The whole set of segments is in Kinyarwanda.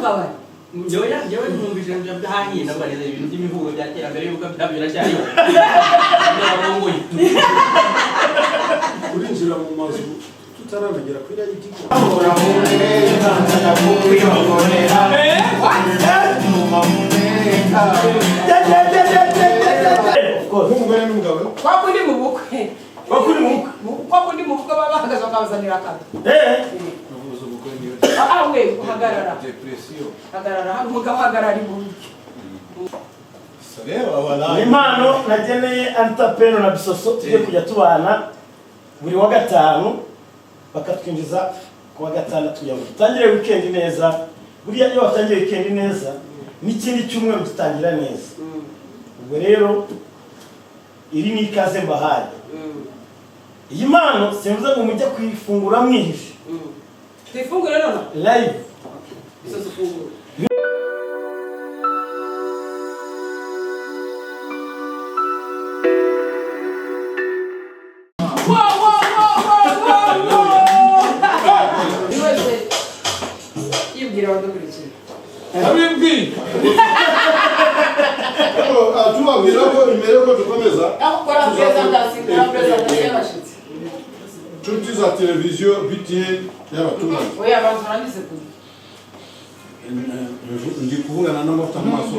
Kabari. Njyewe numvise ibyo byahahiye, ndavuga neza ibintu by'imivugo bya kera mbere y'uko byabyo biracyariho. Ndarongoye. Urinjira mu mazu tutaranagera kuri reality. Nk'umugore n'umugabo. Kwa kundi mu bukwe. Kwa kundi mu bukwe. Kwa kundi mu bukwe baba bahagaze bakabazanira akabi. Ubuze ubukwe niyo. Ah, we uhagarara. Depression. Hagarara hano, umugabo ahagarara iburyo. Reba walahi. Impano nageneye Anita Pendo na Bisoso, tugiye kujya tubana buri wa gatanu, bakatwinjiza ku wa gatandatu kugira ngo dutangire weekend neza. Buriya iyo watangiye weekend neza, n'ikindi cyumweru gitangira neza. Ubwo rero iri ni ikaze mbahaye. Iyi mpano simvuze ngo mujye kuyifungura mwihishe. Tuyifungure none. Live. Bisoso, ufungure. Wow, wow, wow, wow, wow, wow! Buri wese yibwira abadukurikiye. Abibwi. Tubabwira ko imbere yuko dukomeza, Aho ukora presentation, ukora presentation y'abashyitsi. Nshuti za televiziyo BTN y'abaturage. Oya, banza urangize kurya. Ndi kuvugana n'amavuta mu maso.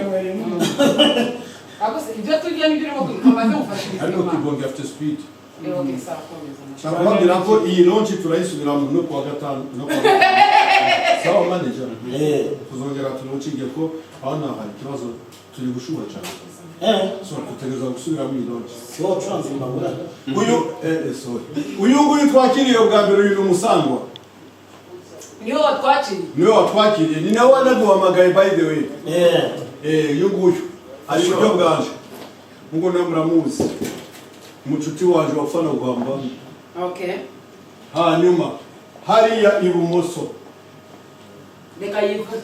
Ahubwo se ibyo turya nibyo urimo kurya, kamaze gufashiriza. Ariko Kibonge afite speed. Okay, sawa, komeza. Nshaka kubabwira ko iyi launch turayisubiramo no kuwa gatanu, no kuwa gatanu. Sawa manager? Eh. Tuzongera tulaunchinge ko aho hari ikibazo, turi gushuha cyane. So tutegereza gusubiramo iyi launch. Si wowe wacuranze imbabura? Uyu sorry, uyu nguyu twakiriye bwa mbere, uyu ni umusangwa. Niwe watwakiriye. Niwe watwakiriye, ni nawe wanaduhamagaye, by the way. Uyu nguyu ari iburyo bwanje, nkuko nawe muramuzi, umucuti wanje wapfana guhamba. Hanyuma hariya ibumoso, Reka yivuge.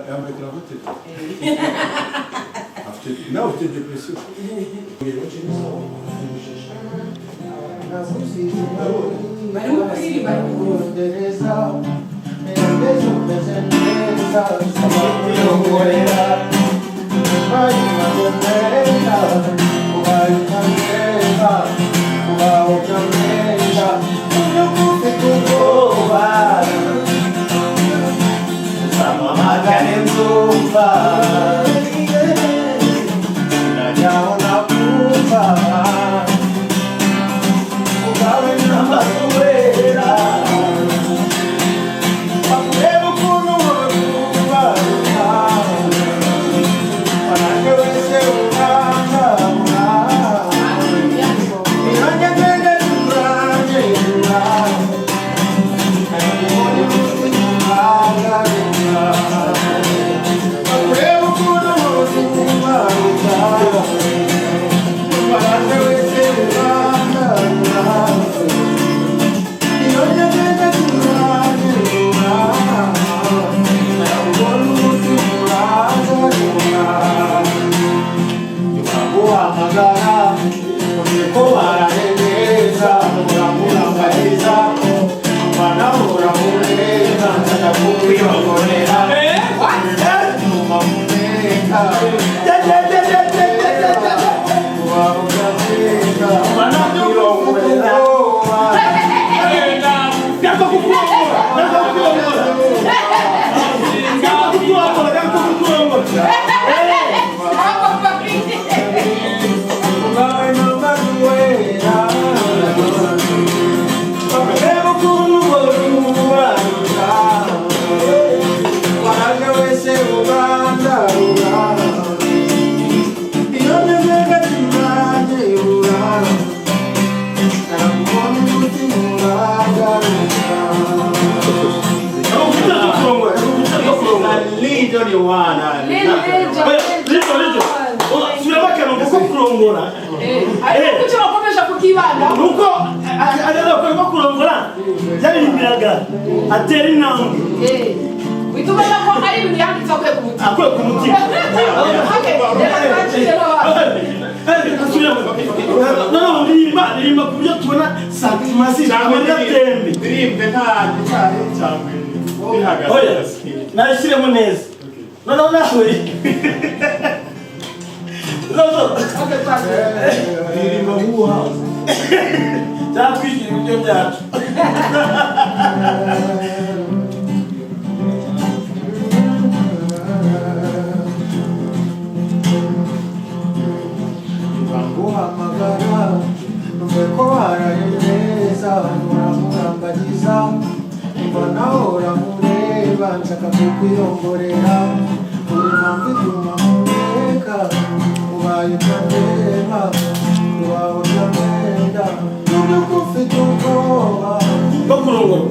Yambaye karavate, afite nawe ufite depression. Barimo kuririmba, ariko Zamamagane nzumva sinajyaho nakumva ubwawe n'amazubera bakureba ukuntu wowe wanjye wese ukangabura irange ngende turange turange. Subiramo akantu ko kurongora. Ariko kuki bakomeje kukibanda? Nuko agakora ko kurongora yaririmbiraga atera intambwe. Uhita ubona ko ari ibintu yanditse akuye ku mutima. Akuye ku mutima. Okay, reka twakire n'abandi. Noneho ririmba, ririmba ku buryo tubona santima ziza, amarira atembe. Ndirimbe nta gitari cyangwa Oya, nayishyiremo neza. Noneho nawe Zozo. Okay, twagiye. Irimo huha. Cyangwa twishyura ibiryo byacu. Nguhamagara numve ko waraye neza, muramurambagiza mba nahora mureba, nshaka kukwiyongorera buri mpamvu ituma mureka ubaye utandeba, ubaye utandenda n'uko ufite ubwoba bwo kurongora.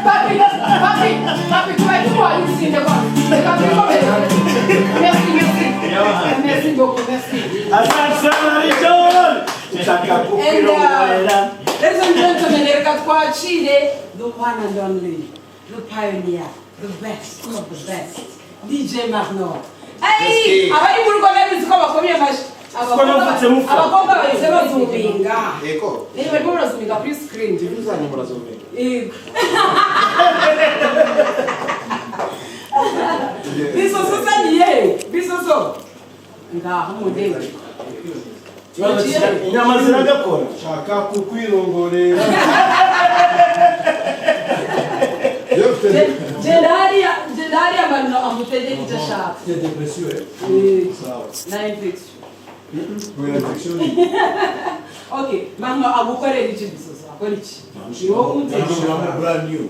Papi, papi, papi, tubaye tumuhaye urusinde kwa. Reka twikomereze. Merci, merci. Merci beaucoup, merci. Asante sana Richard. Nshaka kukwirongorera. Ladies and gentlemen, reka twakire the one and only, the pioneer, the best of the best, DJ Marnaud. Hey, abari mu rugo ndabizi ko bakomye amashyi. Ko navutse mupfa. Abakobwa bahise bazuminga. Ego. Reba, barimo barazuminga kuri screen. Zanyu murazuminga. Yego. Bisoso uzaniye, bisoso. Ngaho mundebe. Ikibazo inyama ziragakora. Nshaka kukwirongorera. Yewe ufite Genda hariya, genda hariya Marnaud amutegeke icyo ashaka. ufite depression, eh? Sawa. Na infection. Oya, infection. Okay, Marnaud agukorera iki, bisoso? Akora iki? Ni wowe umutegeka. Brand new.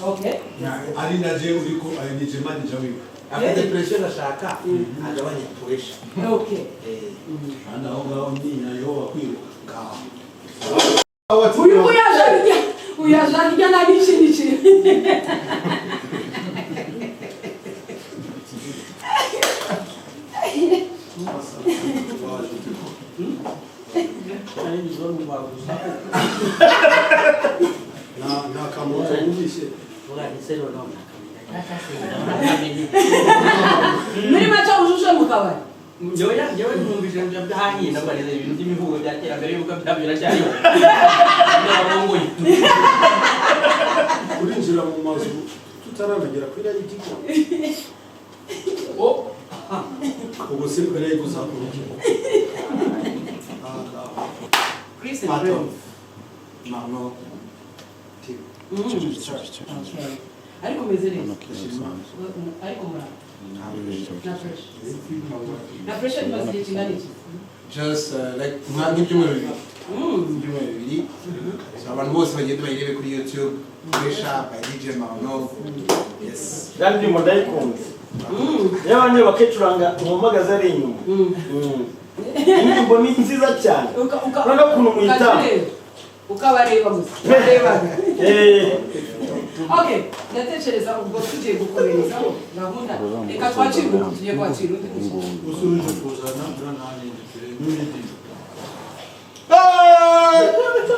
Okay. Ari na je uriko ari ni je manager wiwe. Afite depression, ashaka agabanye pressure. Okay. Kandi aho ngaho ni nayo wakwiruka. Uyu uyaje arya, uyaje arya nabi iki n'iki. Na kamoto wumvise. Muri make ujuje mu kabari. Njyewe numvise byahahiye, ndavuga neza ibintu by'imivugo bya kera mbere y'uko byabyo biracyariho. N'abarongoye. Urinjira mu mazu tutaranagera kuri iriya giti. Oh, Ubu si mbere yo kuzakurikira. Chris and Pato. Brown. Marnaud team. Okay. Ariko umeze neza. Ariko muraba. Na pressure. Na pressure imaze igihe kingana iki? Just like nk'ibyumweru 2. Ibyumweru 2. So abantu bose bagenda bayirebe kuri YouTube, Pressure by DJ Marnaud. Yes. Kandi ndirimbo ndayikunze. Iyo abandi bakecuranga umuhamagaza ari inyuma. Indirimbo ni nziza cyane. Urabona ukuntu muyitanga. Ukazireba. Ukabareba gusa. Ubareba. Okay, ndatekereza ubwo tugiye gukomereza gahunda. Reka twakire umuntu, tugiye kwakira undi mushyitsi. Usubije kuzana n'indi.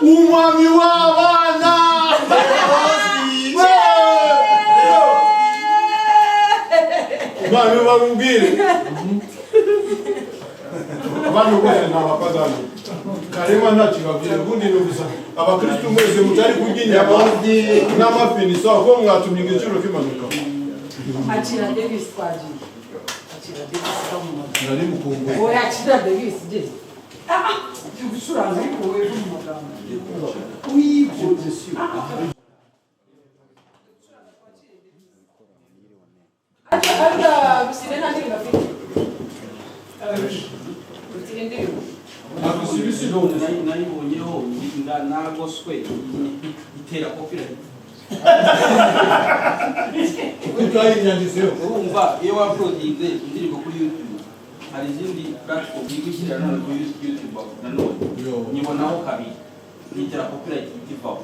Umwami w'abana. Bana babubwire. Abantu bose ni abapagani. Karema ntakibabwira, ubundi ni ubusa. Abakristu mwese mutari kurya inyama n'amafi ni sawa, ko mwatumye igiciro kimanuka. Akira Davis, twagiye. Akira Davis kamumagambo. Nari mukumbuye. Oya, akira Davis geze. Ah, ah, turi gucuranga ariko wowe mu magambo. Oui, bien sûr. Ariko Rusine nta ndirimbo afite. Rusine indirimbo. Nayibonyeho nagoswe itera copyright. Utayinyanditseho. Urumva iyo wauploadinze indirimbo kuri YouTube, hari izindi platform yigushyira none kuri YouTube nanone nyibonaho kabiri, nitera copyright ivaho.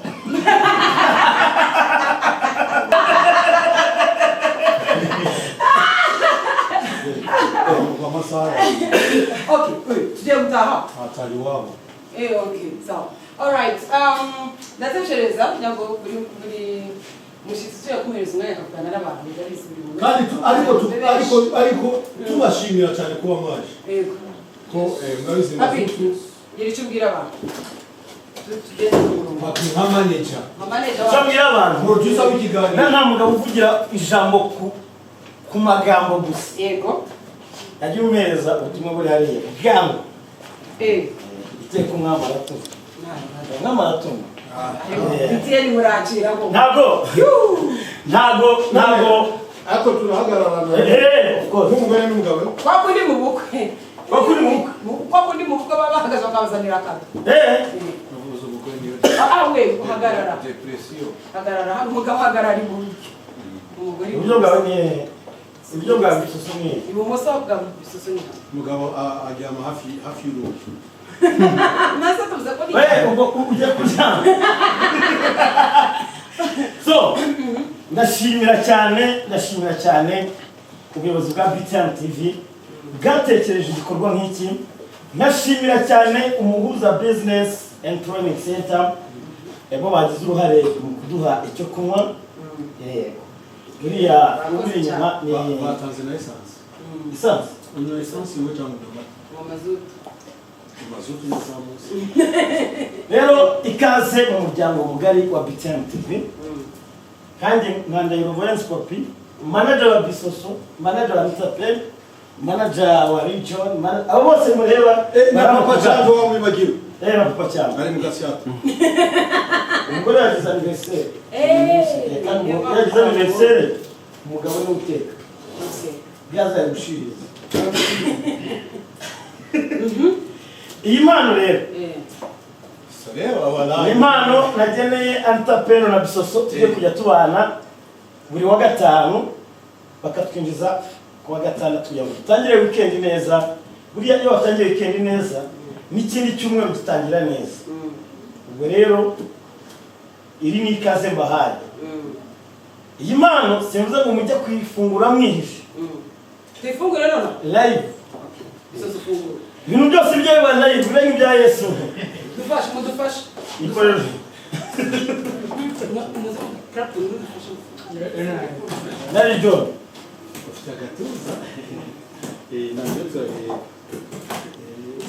Amasaha. Okay, tugiye gutaha. Atari iwabo. Okay, sawa. Alright, ndatekereza kugira ngo buri mushyitsi tugiye kumuhereza umwanya akavugana n'abantu, ndabizi buri muntu. Kandi ariko tubashimira cyane kuba mwaje. Yego. Ko mwabizi. Papi, gira icyo ubwira abantu. Tugende ku murongo. Papi nka manager. Nka manager Icyo wacu. mbwira abantu, Producer w'ikiganiro. Nta mugabo uvugira ijambo ku magambo gusa. Yagiye umuhereza ubutumwa buri hariya bwangu. Iteka umwami aratumva, umwami aratumva. BTN murakira ngo. Ntabwo. Ariko turahagararana. Eh, of course. Nk'umugore n'umugabo. Kwa kundi mu bukwe. Kwa kundi mu bukwe. Kwa kundi mu bukwe baba bahagaze bakabazanira akato. Ubuze ubukwe niyo. Ah, we uhagarara. Depression. Hagarara hano, umugabo ahagarara iburyo. Umugore Iburyo bwawe ni hehe? Iburyo bwawe Bisoso ni hehe? Ibumoso bwa Bisoso ni hano. Umugabo aryama hafi y'urugi. Nase tuvuze ko ni We, ubwo ugiye kuryama. So ndashimira cyane ubuyobozi bwa BTN TV bwatekereje igikorwa nk'iki. Ndashimira cyane Umuhuza Business and Training Center, bo bagize uruhare mu kuduha icyo kunywa. Yego, buriya uri inyuma ni Batanze na essence. Essence. Unywa essence wowe cyangwa unywa amata? Mu mazutu. Mazutu yazamutse. Rero ikaze mu muryango mugari wa BTN TV. Kandi nka Ndahiro Valens Papi, manager wa Bisoso, manager wa Mr. Pen, manager wa Region, abo bose mureba. Eh, na Papa Cyangwa wamwibagiwe? Eh, na Papa Cyangwa. Ari mu Gasyata. Umugore yagize anniversaire. Kandi niyo iyo yagize anniversaire umugabo niwe uteka. Gaza yagushiriza iyi mpano rero. Reba walahi. Ni impano nageneye Anita Pendo na Bisoso, tugiye kujya tubana buri wa gatanu, bakatwinjiza ku wa gatandatu kugira ngo dutangire weekend neza. Buriya iyo watangiye weekend neza, n'ikindi cyumweru gitangira neza. Ubwo rero iri ni ikaze mbahaye. Iyi mpano simvuze ngo mujye kuyifungura mwihishe. Tuyifungure none. Live. Bisoso, ufungure. Ibintu byose bijya biba live, bibe nk'ibya Yesu. Dufashe, mudufashe. Ikorere. Muze Clapton, mudufashe. Nari John. Ufite agatuza. Eh, nabyo turabireba.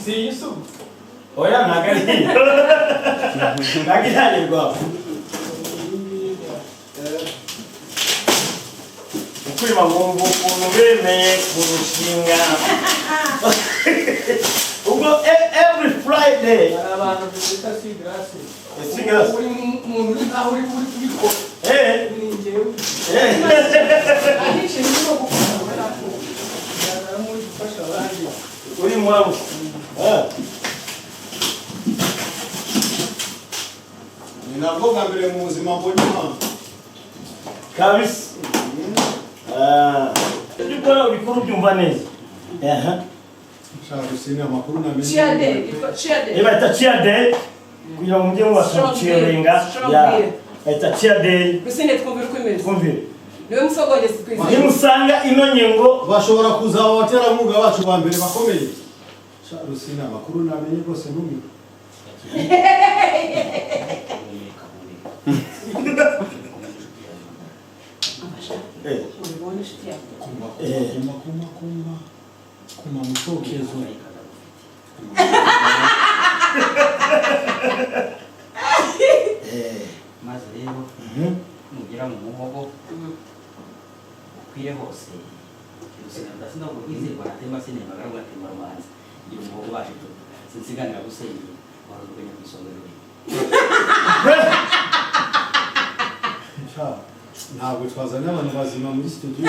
Si iyi se ubu? Oya, ntabwo ari iyo, ntabwo irarerwa. Ukwima nkumva ukuntu bemeye kurushinga ubwo every Friday. Hari abantu bita si grâce. Si grâce. Uri muntu uri nkaho uri kubikora. Ni njyewe. Ari ikintu urimo gukora. Ngaragara nk'uri gufasha abandi. Uri muramu. Ni nabwo bwa mbere mu buzima mbonye impano. Kabisa. Ah. Ibyo ukora ubikora ubyumva neza. Aha. Shaka Rusine, amakuru namenye. Cheer day, yitwa cheer day. Iyo bayita cheer day kugira ngo mujye mubasha Strong gucheeringa. beer, strong Ya. beer. Bayita cheer day. Rusine, twumvira uko imeze. Twumvire. Niwe musogongezi twizeye. Nimusanga ino ngingo bashobora kuzaba abaterankunga bacu ba mbere bakomeye. Sha Rusine, amakuru namenye rwose ntumiwe. Humeka, humeka. Ubibona inshuti yawe. Kuma kuma kuma kuma kuma mutokezo. Maze rero nugera mu muhogo ukwire hose. Sinabwo kwizerwa natema sinemaga rugatemba rubanza ngira umuhogo ubasha sinsiganira gusengera warurwenya ku isonga ruri. Sha, ntabwo twazanye abantu bazima muri studio.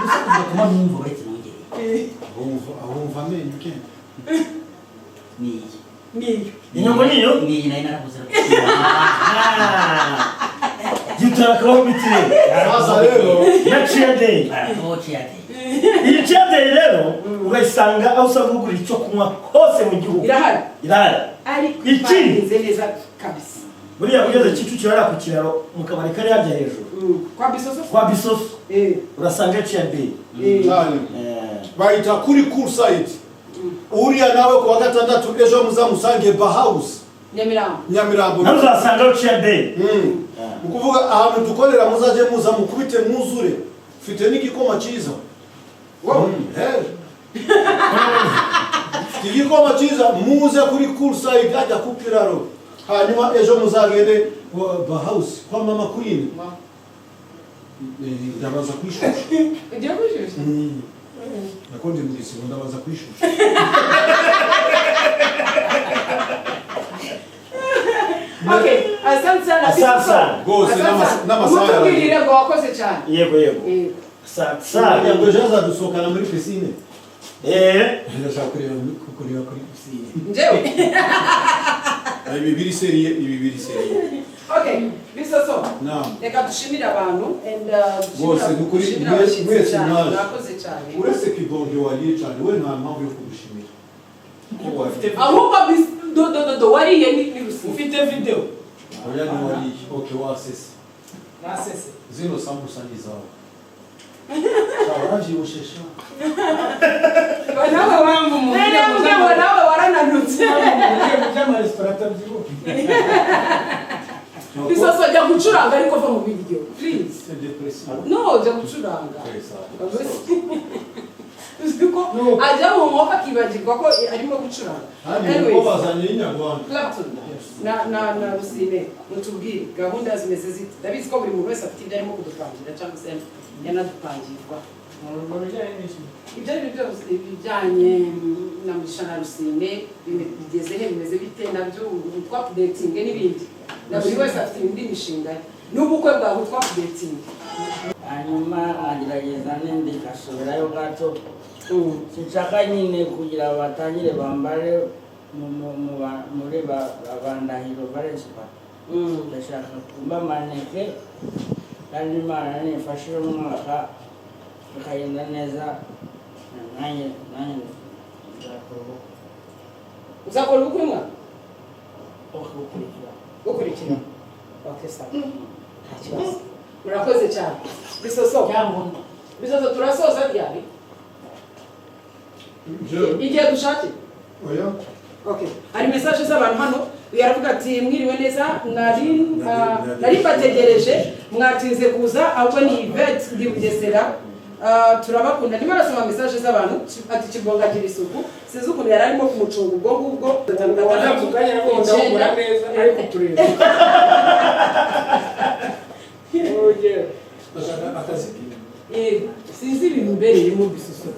Gusakuza kuba numva uretse nongere. Ahumva amenyo ugenda. Niyi. Niyo. Inyungu niyo. Niyi nayo narabuze. Gitara kabaho bitire. Sasa rero na cheer day. Baratoho cheer day. Iyi cheer day rero urayisanga aho usanga ugura icyo kunywa hose mu gihugu. Irahari. Irahari. Ariko Ikindi. ipanze neza kabisa. Buriya ugeze Kicukiro hariya ku kiraro, mu kabari kari harya hejuru Kwa Bisoso. kwa Bisoso, urasanga cheer day. Cyane bayita kuri cool site. Uriya nawe ku wa gatandatu ejo muzamusange Bahouse. Nyamirambo. Nyamirambo. Nawe uzasangaho cheer day. Ni ukuvuga ahantu dukorera muzajye muza mukubite mwuzure. Mfite n'igikoma cyiza. Hey. Mfite igikoma cyiza, muze kuri cool site hajya ku kiraro. Hanyuma ejo muzagende ba house kwa Mama Queen. Ndabaza kwishusha. Ugiye kwishusha? Nakonde mu gisibo, ndabaza kwishusha. Okay, asante sana. Asante sana. Rwose Asante sana. n'amasaha Mutubwirire yarangiye. ngo wakoze cyane. Yego, yego. Yego. Asante sana. Ngo ejo azadusohokana muri piscine. Ndashaka kureba kuri piscine. Njyewe. Ibi biri sérieux, ibi biri sérieux. Okay, Bisoso. Naam. Reka dushimire abantu and Rwose ni ukuri, dushimire abashyitsi mwese cyane. mwaje. Mwakoze cyane. Uretse Kibonge wariye cyane, we nta mpamvu yo kugushimira. Ko wariye. Ahubwo do do do do wariye ni Rusine. Ufite video? Oya, ni wariye. Okay, wasese. Nasese. Zino sambusa ni zawe. Sha, waravyibushe sha. Nawe wamba umuntu. Nene mugabo, nawe warananutse. By'amaresitora atabyibuha. Bisoso, jya gucuranga ariko va mu biryo. Please. C'est dépressif. No, jya gucuranga. Okay, sawa. Uzi ko ajya mu mwuka akibagirwa ko arimo gucuranga. Hano Anyways. uko bazanye inyarwanda. Clapton na Rusine, mutubwire gahunda zimeze zite. Ndabizi ko buri muntu wese afite ibyo arimo kudupangira cyangwa se yanadupangirwa. Mu bijyanye n'iki? Ibyo ari byo byose, ibijyanye na Mugisha na Rusine bigeze he, bimeze bite nabyo, twaupdatinge n'ibindi, na buri wese afite indi mishinga ye n'ubukwe bwawe, twaupdatinge. Hanyuma nkagerageza n'indi nkasubirayo gato. Sinshaka nyine kugira batangire bambare muri ba Ndahiro Valens. Ndashaka kuba maneke, kandi Imana nifashe uyu mwaka bikagenda neza, nanjye nzakora ubukwe. Uzakora ubukwe umwaka Ukurikira. Ukurikira. Okay, sawa, nta kibazo, murakoze cyane. Bisoso, Bisoso, turasoza ryari? Igihe dushakiye. Oya. Okay. Hari message z'abantu hano. Uyu aravuga ati: "Mwiriwe neza, nari mbategereje, mwatinze kuza. Ahubwo ni Yvette, ndi Bugesera. Turabakunda." Ndimo arasoma message z'abantu, ati: "Kibonga agira isuku." Sinzi ukuntu yari arimo kumucunga ubwo ngubwo. Gatanu, gatandatu, Kanya nabwo ndahumura neza ariko tureba. Urugero. Ndashaka akazi. Yego, sinzi ibintu mbereyemo, Bisuso.